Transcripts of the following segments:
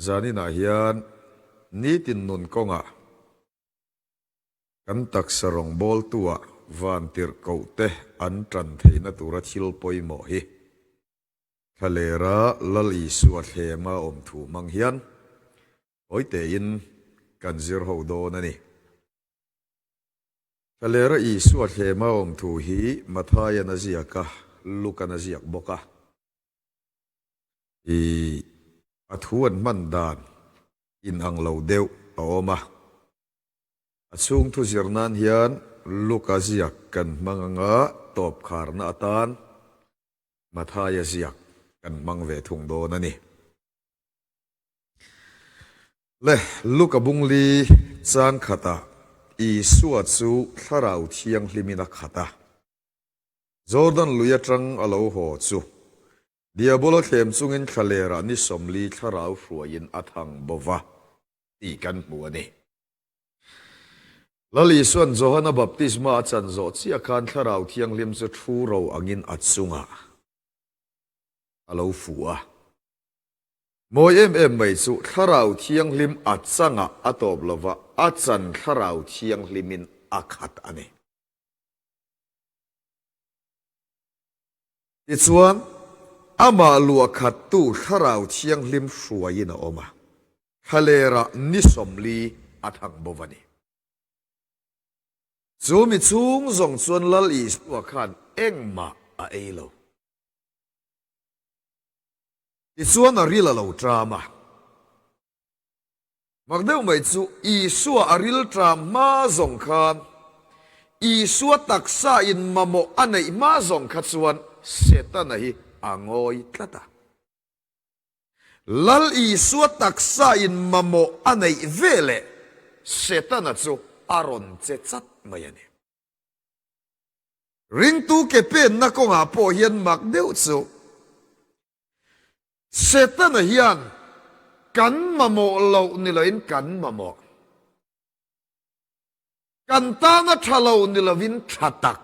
Zaninah hian nitin nun kawngah kan taksa rawngbawltua vantirhkohte an tan theihna tura thil pawimawh hi thlalera Lal Isua thlema awm thu hmang hian hawitein kan zir ho dawn a ni. Thlalera Isua thlema awm thu hi Matthaian a ziak a, Lukan a ziak bawk a. I a thu an hman dan inang lo deuh a awm a. A chhung thu zir nan hian Luka ziak kan hmang anga tawp kharna atan Mathaia ziak kan hmang ve thung dawn a ni. Le, Luka bungli chang khatah Isua chu Thlarau Thianghlimin a khat a. Jordan lui atang a lo haw chu Diabola thlem chungin thlalerah ni 40 thlarau hruaiin a thang bo va tih kan hmu a ni. Lal Isua'n Johana baptisma a chan zawh chiah khan Thlarau Thianghlim chu thu ro angin a chungah a lo fu a. Mawi em em mai chu Thlarau Thianghlim a changah a tawp lova, a chan Thlarau Thianghlimin a khat a ni. Tichuan, amah luah khattu Thlarau Thianghlim hruaiin a awm a, thlalerah ni 40 a thang bo a ni. Chu mi chhung zawng chuan Lal Isua khan engmah a ei lo. Tichuan a ril a lo ṭam a. Mak deuh mai chu Isua a ril ṭam hma zawng khan Isua taksa in mamawh a neih hma zawng kha chuan Setana hi a ngawi tlat a. Lal Isua taksa in mamawh a neih veleh Setana chu a rawn che chat mai a ni. Ringtu ke penna kawngah pawh hian mak deuh chu Setana hian kan mamawh loh ni loin kan mamawh. Kan tana tha lo ni loin tha tak.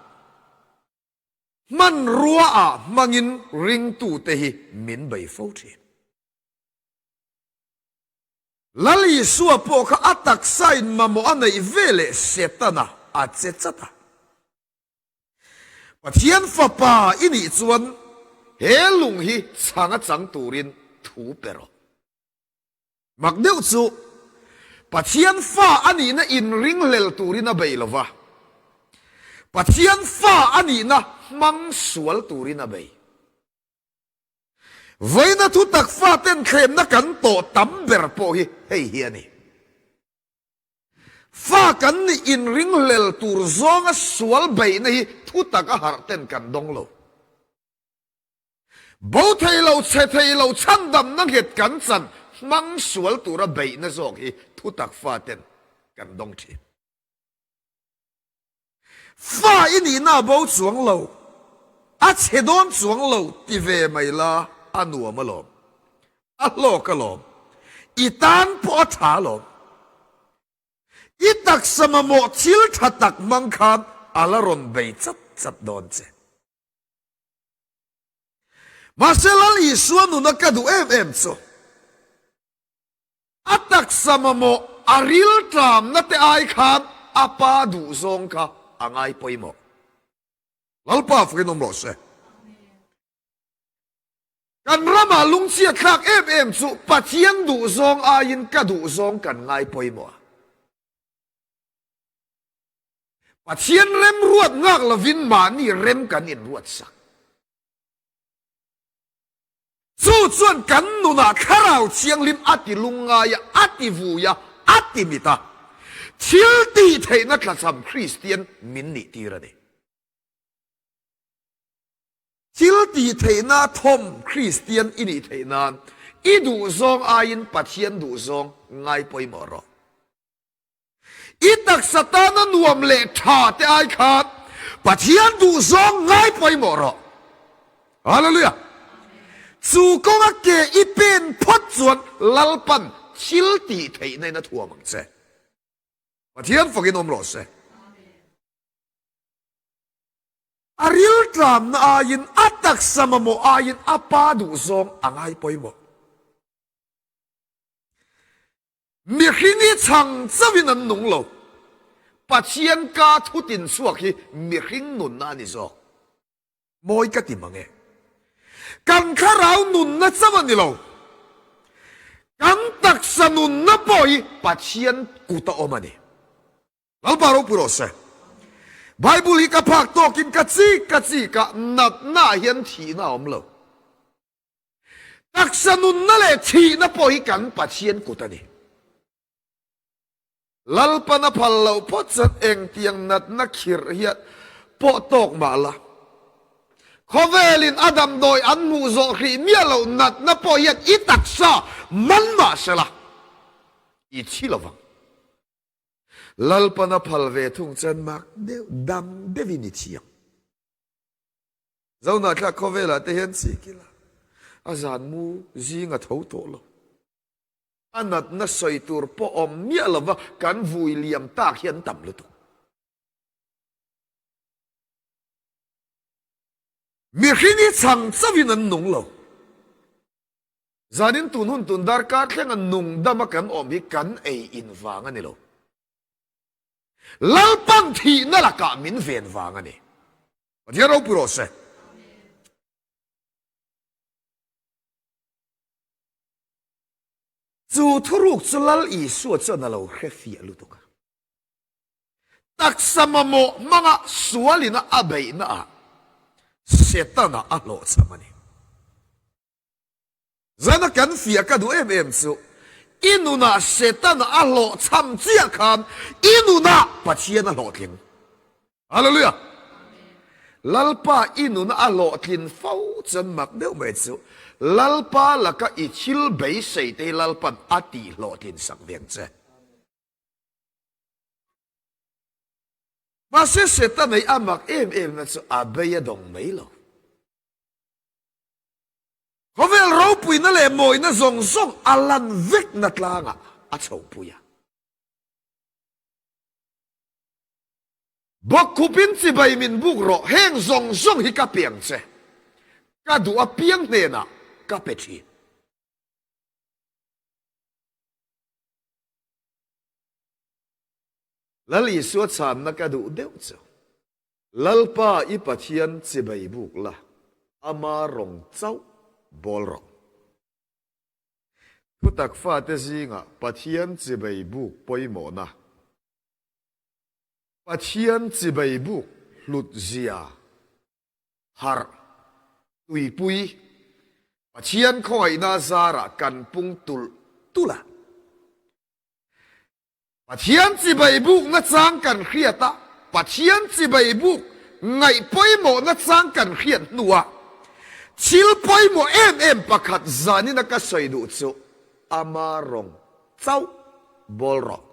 Hmanrua ah hmangin ringtute hi min bei fo thin. Lal Isua pawh kha a taksa in mamawh a neih veleh Setana a che chat a. Pathian Fapa i nih chuan he lung hi chhang a chang turin thu pe rawh. Mak deuh chu Pathian fa a nihna inringhlel turin a bei lo va, Pathian fa a nihna hmang sual turin a bei. Vawiina thutak faten thlemna kan tawh tam ber pawh hi hei hi a ni. Fa kan nih inringhlel tur zawnga sual beihna hi thutak a harh ten kan dawng lo. Bo thei lo, chhe thei lo, chhandamna nghet kan chan hmang sual tura beihna zawk hi thutak fa ten kan dawng thin. Fa i nihna a bo chuang lo, a chhe dawn chuang lo ti ve mai la a nuam alawm, a hlawk alawm, i tan pawh a tha alawm. I taksa mamawh thil tha tak hmang khan a la rawn bei chat chat dawn che. Mahse Lal Isua nuna ka duh em em chu A taksa mamawh a rilṭamna te ai khan a pa duh zawng kha a ngai pawimawh. Lalpa fakin awm rawh se. Kan ramah lungchhiat thlak em em chu Pathian duh zawng aiin ka duh zawng kan ngai pawimawh a. Pathian remruat nghak lovin mahni rem kan inruatsak. Chu chuan kan nunah Thlarau Thianghlim a ti lungngai a, a ti vui a, a ti mit a. Thil tih theihna tlachham Kristian min nih tir a ni. Thil tih theihna thawm Kristian i nih theih nan i duhzawng aiin Pathian duhzawng ngai pawimawh rawh. I taksa tana nuam leh tha te ai khan Pathian duhzawng ngai pawimawh rawh. Hallelujah! Chu kawnga ke i pen phawt chuan Lalpan thil tih theihna in a thuam ang che. Pathian fakin awm rawh se. A riltlamna aiin, a taksa mamawh aiin a pa duhzawng a ngai pawimawh. Mihring hi chhang chauhin an nung lo. Pathian ka thutin chhuak hi mihring nunna a ni zawk. Mawi ka ti mang e. Kan thlarau nunna chauh a ni lo. Kan taksa nunna pawh hi Pathian kut a awm a ni. Lalpa ropui rawh se. Bible hi ka phak tawkin ka chik ka chik a, natna ah hian thihna a awm lo. Taksa nunna leh thihna pawh hi kan Pathian kut a ni. Lalpan a phal loh phawt chuan engtiang natna khirh hian pawh tawk mah la. Khawvelin a damdawi an hmuh zawh hrih miah loh natna pawh hian i taksa man mah se la, i thi lovang. Lalpan a phal ve thung chuan mak deuh dam deuhin i thi ang. Zohnahthlak khawvelah te hian chik ila, a zan mu zing a tho tawh lo. A natna sawi tur pawh awm miah lova kan vui liam tak hi an tam lutuk. Mihring hi chhang chauhin an nung lo. Zanin tun hun tun darkar thlenga nung dama kan awm hi kan ei in vang a ni lo. Lalpan thihna lakah min ven vang a ni. Pathian ropui rawh se. Chu thuruk chu Lal Isua chuan a lo hre fiah lutuk a. Taksa mamawh hmanga sualina a beihnaah Setana a hlawhchham a ni. Zana kan fiah ka duh em em chu, i nunah Setana a hlawhchham chiah khan i nunah Pathian a hlawhtling. Hallelujah! Lalpa i nuna a hlawhtlin fo chuan mak deuh mai chu, Lalpa laka i thil beisei te hi Lalpan a tihhlawhtlin sak veng che. Mahse Setana i a mak em em na chu a bei a dawng mai lo. Khawvel ropuina leh mawina zawng zawng a lan vekna tlangah a chhohpui a. Bawkkhupin chibai min buk rawh, heng zawng zawng hi ka piang che, ka duh apiang hnenah ka pe thin. Lal Isua chhanna ka duh deuh chu. Lalpa i Pathian chibai buk la, ama rawng chauh bawl rawh. Thutak fate zingah Pathian chibai buk pawimawhna, Pathian chibai buk hlut zia, harh, tuipui, Pathian khawngaihna zarah kan pung tulh tulh a. Pathian chibai bukna chang kan hriat a, Pathian chibai buk ngaih pawimawhna chang kan hriat hnuah thil pawimawh em em pakhat zanina ka sawi duh chu ama rawng chauh bawl rawh.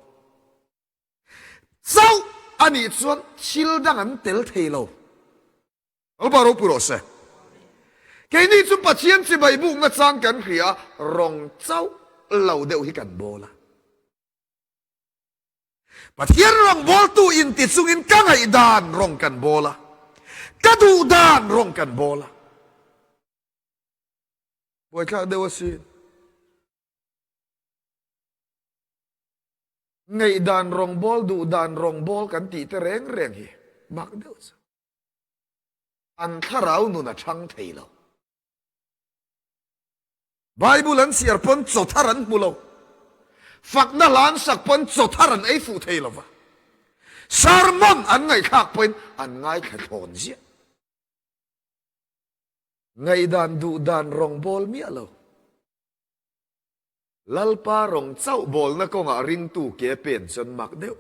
Chauh a nih chuan thil dang an tel thei lo. Lalpa ropui rawh se. Keini chu Pathian chibai bukna chang kan hria a, rawng chauh lo deuh hi kan bawl a. Pathian rawngbawltu inti chungin ka ngaihdan rawng kan bawl a, ka duhdan rawng kan bawl a. Buaithlak deuh asin. Ngaihdan rawngbawl, duhdan rawngbawl kan tih te reng reng hi mak deuh chu. An thlarau nun a chhang thei lo. Bible an chhiar pawn chaw thar an hmu lo. Fakna hla an sak pawn chaw thar an ei fuh thei lo va. Sermon an ngaihthlak pawhin an ngaithla thlawn ziah. Ngaihdan duhdan rawngbawl miah lo. Lalpa rawng chauh bawlna kawngah ringtu ke pen chuan mak deuh.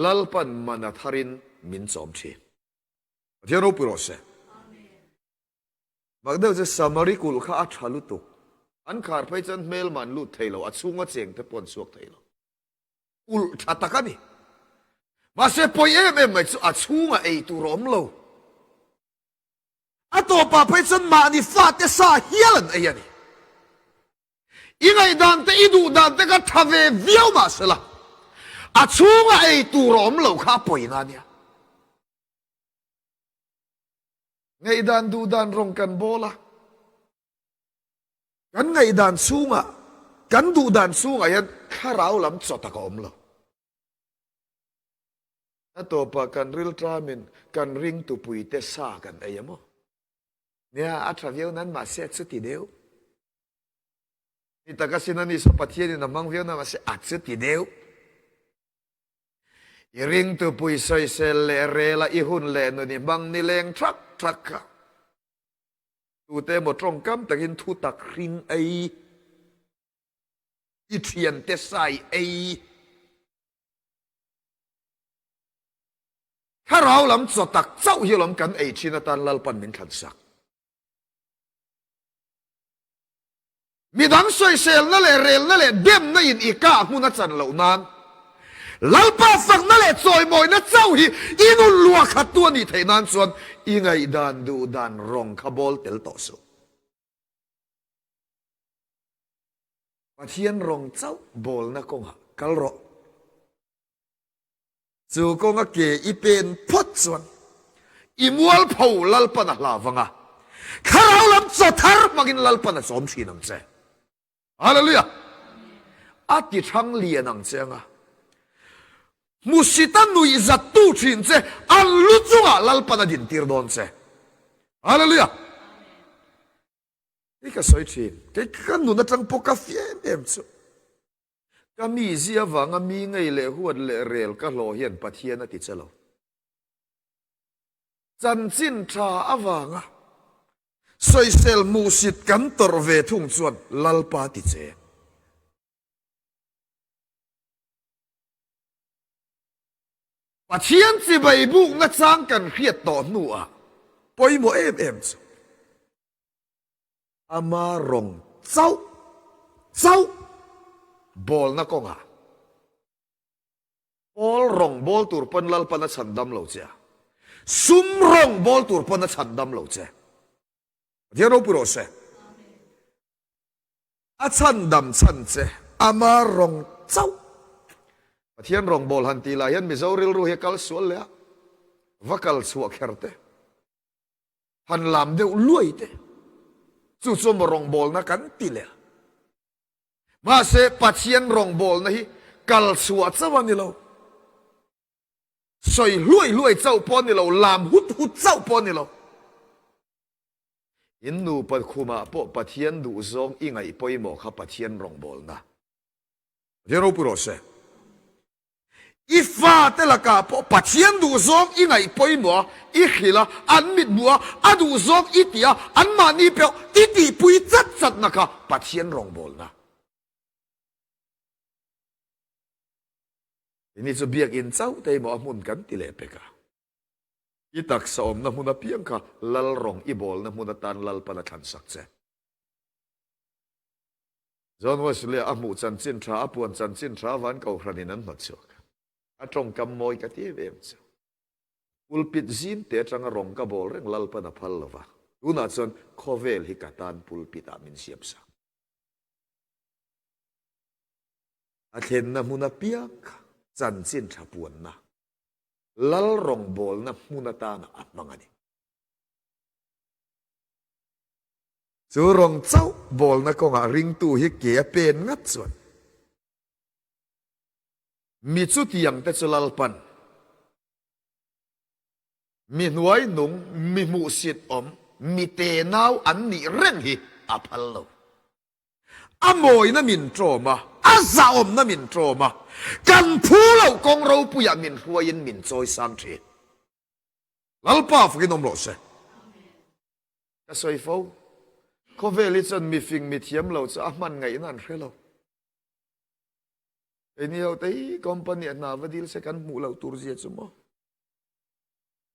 Lalpan mana tharin min chawm thin. Pathian ropui rawh se. Mak deuh chu Samari kulh kha a tha lutuk. An khar phei chuan hmelma an lut thei lo, a chhunga cheng te pawh an chhuak thei lo. Kulh tha tak a ni. Mahse pawi em em mai chu a chhunga ei tur a awm lo. A tawpah phei chuan mahni fate sa hial an ei a ni. I ngaihdan te, i duhdan te kha tha ve viau mah sela, a chhunga ei tur a awm lo kha a pawina a nia. Ngaihdan duhdan rawng kan bawl a, kan ngaihdan chhungah Kan duh dan chhungah hian thlarau lam chaw tak a awm lo. A tawpah kan rilṭamin kan ringtupuite sa kan ei a maw? Nia, a ṭha viau nan mahse a chuti deuh. Ni taka sin a ni saw Pathianin a hmang viau nan mahse a chuti deuh. I ringtupui sawisel leh rela i hun leh nun i hmang nileng ṭhak ṭhak kha. Tute emaw tawngkam takin thu tak hring ei, i thiante sai ei. Thlarau lam chaw tak chauh hi alawm kan ei thin atan Lalpan min thlan sak. Midang sawiselna leh relna leh demna in i kah hmun a chan loh nan Lalpa fakna leh chawimawina chauh hi i nun luah khattu a nih theih nan chuan i ngaihdan duhdan rawng kha bawl tel tawh suh. Pathian rawng chauh bawlna kawngah kal rawh. Chu kawnga ke i pen phawt chuan i mualpho Lalpan a hlau vang a, thlarau lam chaw thar hmangin Lalpan a chawm thin ang che. Hallelujah! A ti thang lian ang che anga, hmusita nuih zattu thin che an lu chungah Lalpan a dintir dawn che. Hallelujah! Hei ka sawi thin, kei ka nun atang pawh ka fi em em chu. Ka mizia avanga mi ngei leh huat leh rel ka hlawh hian Pathian a ti che lo. Chanchin tha avanga sawisel hmuhsit kan tawrh ve thung chuan Lalpa ti che. Pathian chibai bukna chang kan hriat tawh hnuah pawimawh em em chu. Ama rawng chauh chauh bawlna kawngah Pawl rawng bawl tur pawn Lalpan a chhan dam lo che a, sum rawng bawl tur pawn a chhan dam lo che. Pathian ropui rawh se. A chhan dam chhan che ama rawng chauh. Pathian rawng bawl han tih lah hian Mizo rilru hi a kal sual leh a, va kal chhuah kher te. Han lam deuh luai te chu chu maw rawngbawlna kan ti leh a. Mahse Pathian rawngbawlna hi kal chhuah chauh a ni lo. Sawi hluai hluai chauh pawh a ni lo, lam hut hut chauh pawh a ni lo. In nupa khumah pawh Pathian duhzawng i ngaih pawimawh kha Pathian rawngbawlna. Pathian ropui rawh se. I fate lakah pawh Pathian duhzawng i ngaih pawimawh a, i hrilh a, an mit hmuh a, a duhzawng i tih a, anmahni pawh i tihpui chat chatna kha Pathian rawngbawlna. Ini chu biakinn chauh te emaw a hmun kan ti leh pek a. I taksa awmna hmun apiang kha Lal rawng i bawlna hmun atan Lalpan a thlansak che. John Wesley a hmuh chanchin tha, a puan chanchin tha van kohhranin an hnawtchhuak. A tawngkam mawi ka ti em em chu. Pulpit zim te atanga rawng ka bawl reng Lalpan a phal lova, tunah chuan khawvel hi ka tan pulpit ah min siam sak. A thlenna hmun apiang kha chanchin tha puanna, Lal rawngbawlna hmun atana a hmang a ni. Chu rawng chauh bawlna kawngah ringtu hi ke a pen ngat chuan mi chutiang te chu Lalpan mi hnuai nung, mi hmuhsit awm, mi tenau an nih reng hi a phal lo. A mawina min ṭawm a, a zahawmna min ṭawm a, kan phu loh kawng ropuiah min hruaiin min chawisang ṭhin. Lalpa fakin awm rawh se. Ka sawi fo. Khawvel hi chuan mifing mithiam lo chu a hman ngaihna an hre lo. Keini ho te hi company ah hna va dil se kan hmuh loh tur zia chu maw.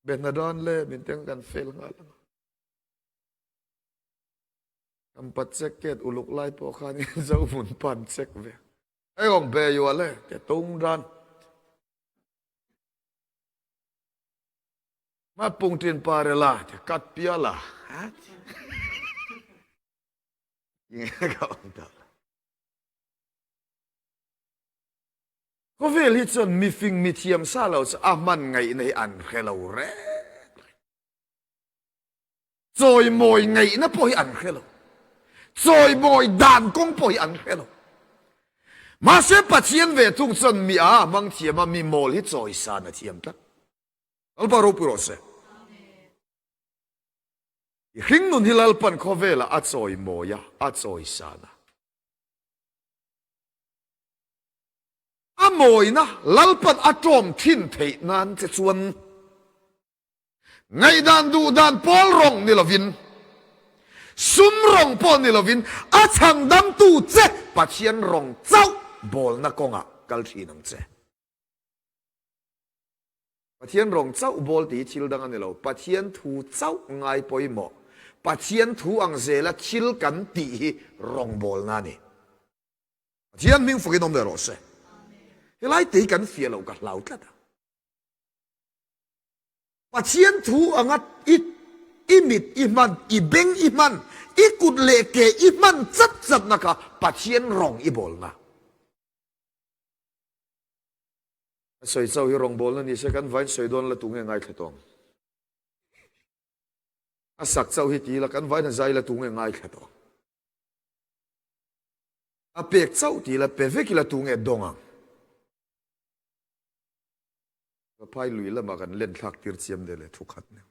Be hna dan le min teng kan fail nghal ang. Kan pat check ket uluk lai pawh khan in zo hmun pan check ve. Ei ong be yu le ke tung dan. Ma pung tin pare la te kat pia la. Ka om ta. Khawvel hi chuan mifing mithiam sa lo chu a hman ngaihna hi an hre lo reng. Chawimawi ngaihna pawh hi an hre lo. Chawimawi dan kawng pawh hi an hre lo. Mahse Pathian ve thung chuan mi a hmang thiam a, mi mawl hi chawisan a thiam tlat. Lalpa ropui rawh se. I hringnun hi Lalpan khawvelah a chawimawi a, a chawisan a. A mawina Lalpan a tawm thin theih nan che chuan ngaihdan duhdan pawl rawng ni lovin, sum rawng pawh ni lovin a chhandamtu che Pathian rawng chauh bawlna kawngah kal thin ang che. Pathian rawng chauh bawl tih hi thil dang a ni lo, Pathian thu chauh ngai pawimawh, Pathian thu ang zela thil kan tih hi rawngbawlna a ni. Pathian hming fakin awm leh rawh se. Helai te hi kan fiah loh ka hlau tlat a. Pathian thu anga i i mit i hman, i beng i hman, i kut leh ke i hman chat chatna kha Pathian rawng i bawlna. A sawi chauh hi rawngbawlna ni se kan vain sawi dawn la tu nge ngaithla tawng. A sak chauh hi ti ila kan vain a zai la tu nge ngaithla tawng. A pek chauh ti ila pe vek ila tu nge dawng ang. Vaphai lui lamah kan len thlak tir chiam deuh leh thukhat nen.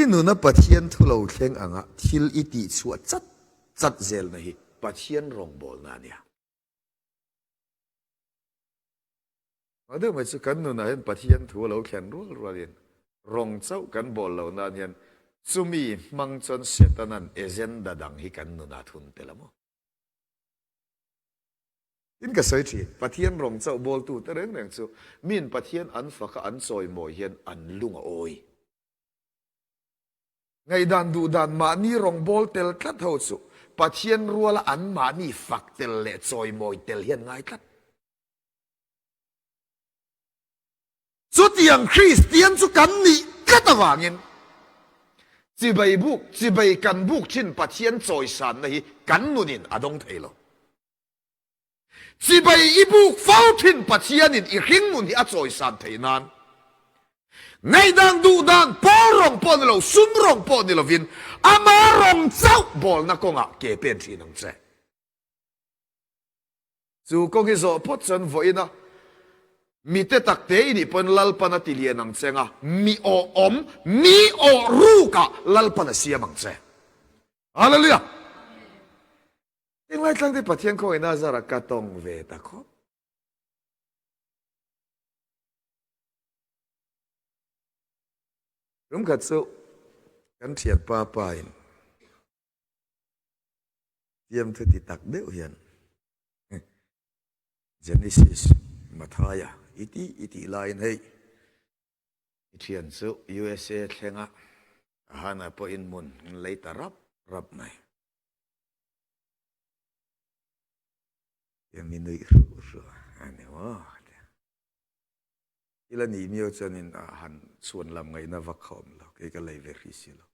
I nuna Pathian thu lo thleng anga thil i tih chhuah chat chat zelna hi Pathian rawngbawlna a nia. Mah deuh mai chu kan nunah hian Pathian thu a lo thlen rual rualin rawng chauh kan bawl loh nan hian chumi hmang chuan Setanan agenda dang hi kan nunah thun tel a maw? Tin ka sawi thin, Pathian rawng chauh bawltu te reng reng chu miin Pathian an faka an chawimawi hian an lung a awi. Ngaihdan duhdan mahni rawng bawl tel tlat ho chu Pathian ruala an mahni fak tel leh chawimawi tel hian ngai tlat. Chutiang Kristian chu kan nih tlat avangin chibai buk, chibai kan buk thin Pathian chawisanna hi kan nunin a dawng thei lo. Chibai i buk fo thin Pathianin i hringnun hi a chawisan theih nan ngaihdan duhdan pawl rawng pawh ni lo, sum rawng pawh ni lovin ama rawng chauh bawlna kawngah ke pen thin ang che. Chu kawng hi zawh phawt chuan vawiin a mi te tak te i nih pawhin Lalpan a ti lian ang che anga mi awh awm, mi awh rukah Lalpan a siam ang che. Hallelujah! Englai tlang te Pathian khawngaihna zarah ka tawng ve ta khawp. Tumkhat chu kan thianpa pa in Fiamthu ti tak deuh hian Genesis, Mathaia i tih i tih laiin hei i thian chu USA thlenga Hana pawhin hmun an lei ta rap rap mai. Tiang mi nuih hruh hruh a ni maw? Thil a nih miau chuanin han chhuan lam ngaihna vak kha awm lo, kei ka lei ve hrih si lo.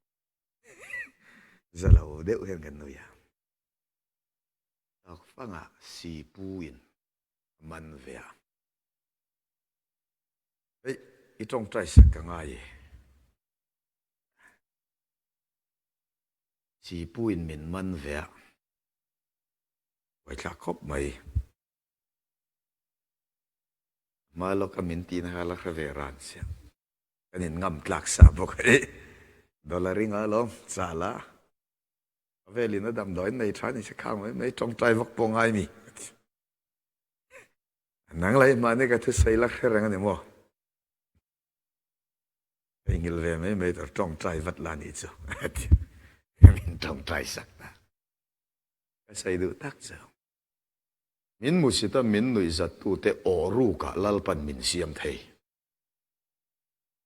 Za lo deuh hian kan nui a. Tak fangah Sipuin a man ve a. Hei, i tawngtai sak ka ngai e. Sipuin min man ve a. Buaithlak khawp mai. Hma lawka min tihna kha la hre ve ran sia. Kan in ngam tlak sa bawk a ih. Dollar i nga lawm, chal a. Khawvel in a damdawiin nei tha ni se khang mai mai tawngtai vak pawh ngai mi. Nang la i mahni ka thusawi la hre reng a ni maw? Ka inghilh ve mai mai tur tawngtai vat la nih chu. Min tawngtai sak ta. Ka sawi duh tak chu. Min hmusit a min nuihzattute aw rukah Lalpan min siam thei.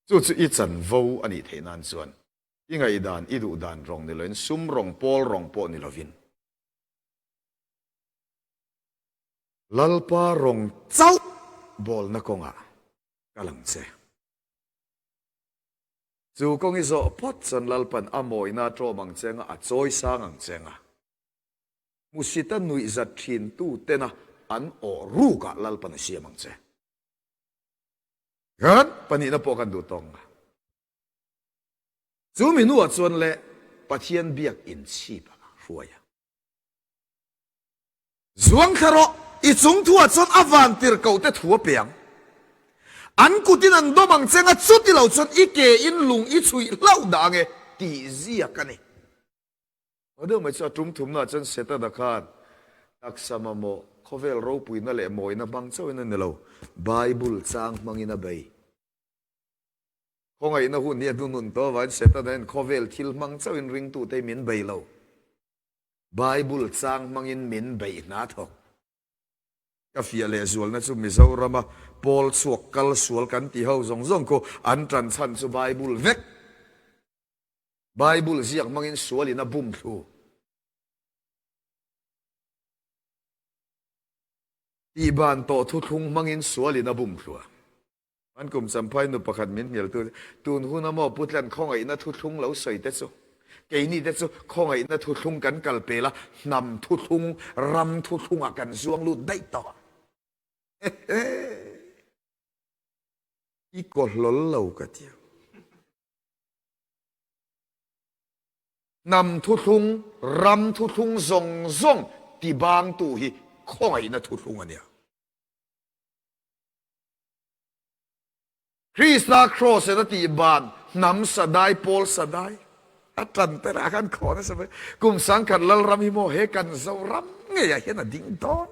Chu chu i chanvo a nih theih nan chuan i ngaihdan, i duhdan rawng ni loin sum rawng, pawl rawng pawh ni lovin Lalpa rawng chauh bawlna kawngah kal ang che. Chu kawng i zawh phawt chuan Lalpan a mawina a ṭawm ang che anga a chawi sang ang che anga hmusita nuihzat ṭhintu tena an awh rukah Lalpan a siam ang che. Kan pahnihna pawh kan duh tawng a. Chu mi hnuah chuan le Pathian biak in chhip a hruai a. Zuang thla rawh, i chung thuah chuan a vantirhkoh te thu a pe ang. An kutin an dawm ang che nga chuti lo chuan i ke in lung i chhuih hlauh dah ange tih ziak a ni. Aw deuh mai chu a tum thumna ah chuan Setana khan taksa mamawh, khawvel ropuina leh mawina hmang chauhin a ni lo, Bible chang hmangin a bei. Khawngaihna hun hi a hnunun tawh avangin Setana hian khawvel thil hmang chauhin ringtute hi min bei lo. Bible chang hmangin min beih hna thawk. Ka fiah leh zualna chu Mizorama pawl chhuak kal sual kan ti ho zawng zawng khu an tan chhan chu Bible vek. Bible ziak hmangin sualin a bum thlu. Tihban tawh thuthlung hmangin sualin a bum thlu a. An kum champhai nu pakhat min hnialtu chu, Tun huna maw Pu Tlan khawngaihna thuthlung lo sawi te chu, keini te chu khawngaihna thuthlung kan kal pel a, hnam thuthlung, ram thuthlungah kan zuang lut daih tawh a. Hehe. I kaw hlawl lo ka ti ang. Hnam thuthlung, ram thuthlung zawng zawng tibangtu hi khawngaihna thuthlung a nia. Krista Kraws in a tih ban hnam sadai pawl sadai a tan te rah khan khaw nasa mai. Kum sangkhat Lalram hi maw he kan Zoram ngeiah hian a ding dawn.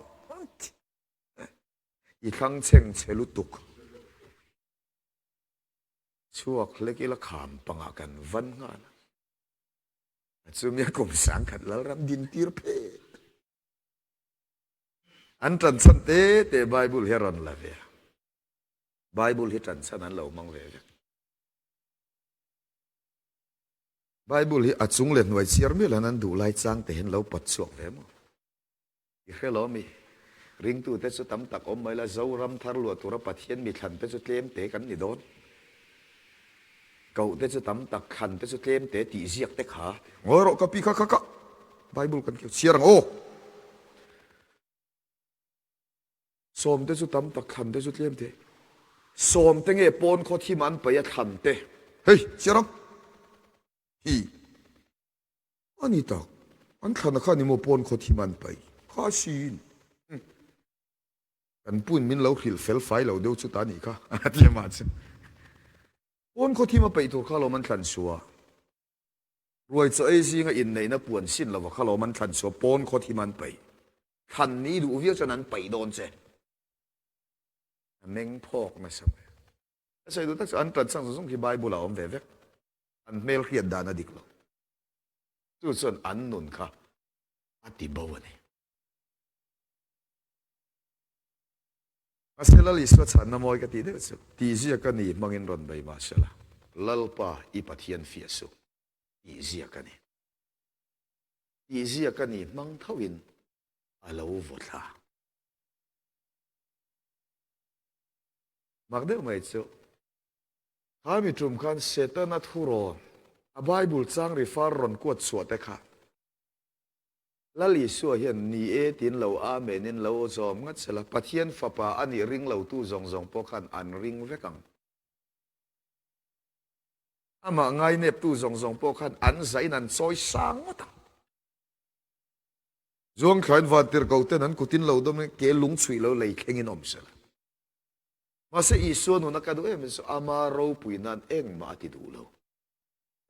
I thlang chheng chhe lutuk. Chhuak hlek ila kham pangah kan van nghal a. Chumia kum sangkhat Lalram din tir phet. An ṭanchhan te te Bible hi a rawn la ve a. Bible hi ṭanchhan an lo hmang ve vek. Bible hi a chung leh hnuai chhiar mial hian an duh lai chang te hian lo pawt chhuak ve maw? I hre lo mi? Ringtute chu tam tak awm mai la, Zoram thar luah tura Pathian mi thlan te chu tlem te kan ni dawn. Koh te chu tam tak, thlan te chu tlem te tih ziak te kha. Ngawi rawh ka pi kha kha kha. Bible kan keu chhiar ang aw. Sawm te chu tam tak, thlan te chu tlem te. Sawm te nge pawn khaw thim an paih a thlan te. Hei, chhiar ang. Hi. A ni tak. An thlan a kha ni maw pawn khaw thim an paih. Kha sin. Kan puin min lo hrilh fel fai lo deuh chu ta nih kha. A ti amah chu. Pawn khaw thim a paih tur kha lawm an thlan chhuah. Ruai chaw ei zinga inneihna puan sin lova kha lawm an thlan chhuah pawn khaw thim an paih. Thlan ni duh viau chuan an paih dawn che. A meng phawk nasa mai. A sawi duh tak chu an tan chang zawng zawng khi Bible ah a awm ve vek. An hmel hriat dan a dik lo. Chu chuan an nun kha a ti bo a ni. Mahse Lal Isua chhanna mawi ka tih deuh chu, tih ziak a ni hmangin rawn bei mahsela, Lalpa i Pathian fiah suh, tih ziak a ni. Tih ziak a ni hmang thoin a lo vaw thla. Mak deuh mai chu, kha mi tum khan Setana thurawn, a Bible chang ri far rawn kuat chhuah te kha, Lal Isua hian ni e tiin lo Amen in lo zawm ngat sela, Pathian Fapa a nih ring lotu zawng zawng pawh khan an ring vek ang. Amah ngaineptu zawng zawng pawh khan an zahin an chawi sang ngawt ang. Zuangthlain vantirhkoh ten an kutin lo dawmin ke lung chhuih lo lei thlengin awm sela. Mahse Isua nuna ka duh em em chu ama ropui nan engmah a ti duh lo.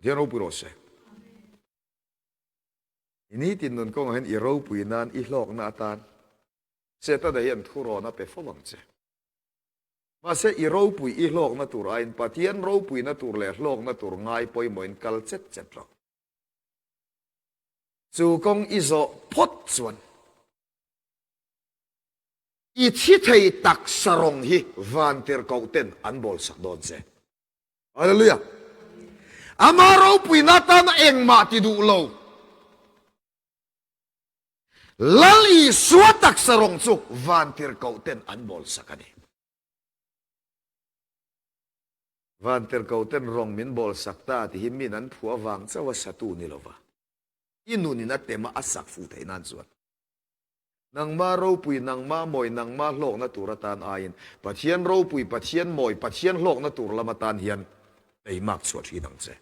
Pathian ropui rawh se. I nitin nun kawngah hian i ropui nan i hlawkna atan Setana hian thurawn a pe fo ang che. Mahse i ropui i hlawkna tur aiin Pathian ropuina tur leh hlawkna tur ngai pawimawhin kal chet chet rawh. Chu kawng i zawh phawt chuan i thi thei taksa rawng hi vantirhkoh ten an bawlsak dawn che. Hallelujah! Ama ropuina atana engmah ti duh lo. Lal Isua taksa rawng chu vantirhkoh ten an bawlsak a ni. Vantirhkoh ten rawng min bawlsak ta tih hi min an phuah vang chauh a satu ni lova, i nunin a tema a sak fuh theih nan chuan. Nangmah ropui, nangmah mawi, nangmah hlawkna tur atan aiin Pathian ropui, Pathian mawi, Pathian hlawkna tur lam atan hian eimak chhuah thin ang che.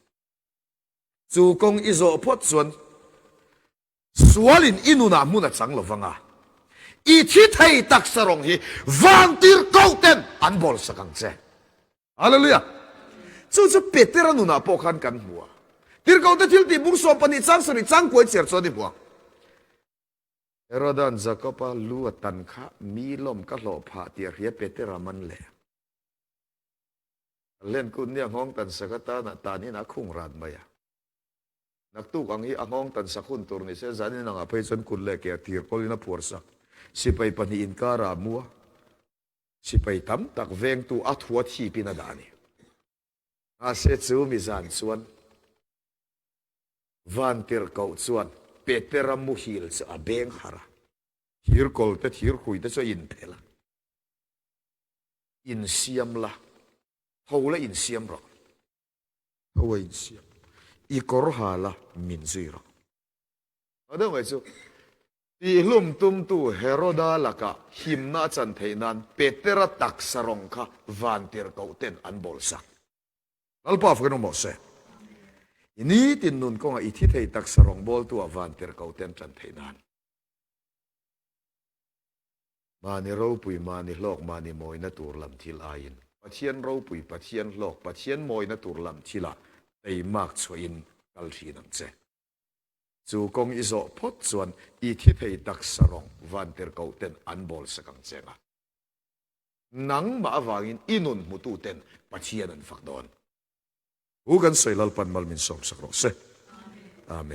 Chu kawng i zawh phawt chuan sualin i nunah hmun a chang lo vang a, i thi thei taksa rawng hi vantir koh ten an bawl sak ang che. Hallelujah! Chu chu Petera nunah pawh khan kan hmu a. Tirhkohte thil tih bung 12 chang 7 chang kuai chiar chuan i hmu ang. Heroda'n Jakoba lu a tan kha mi lawm ka hlawh phah tih a hria Petera man le. Len kut nia nghawng tan sak atana tanin a khung rat mai a. Naktuk ang hi a nghawng tan sak hun tur ni se zanin angah phei chuan kut leh ke a thir kawlin a phuar sak. Sipai pahnih inkarah a mu a, sipai tam tak vengtu a thua thipin a dah a ni. Mahse chu mi zan chuan Vantirhkoh chuan Petera muhil chu a beng harh a, thir kawl te thir hrui te chu a inphelh a. Insiam la, tho la insiam rawh. Tho a insiam. I kawr ha la, min zui rawh. A deuh mai chu, tihlum tumtu Heroda lakah himna a chan theih nan Petera taksa rawng kha vantirhkoh ten an bawl sak. Lalpa fakin awm rawh se. I nitin nun kawngah i thi thei taksa rawng bawltu ah vantirhkoh ten chan theih nan. Mahni ropui, mahni hlawk, mahni mawina tur lam thil aiin Pathian ropui, Pathian hlawk, Pathian mawina tur lam thilah teimak chhuahin kal thin ang che. Chu kawng i zawh phawt chuan i thi thei taksa rawng vantirhkoh ten an bawl sak ang che nga. Nangmah avangin i nun hmutu ten Pathian an fak dawn. Hu kan sawi Lalpan mal min sawmsak rawh se. Amen.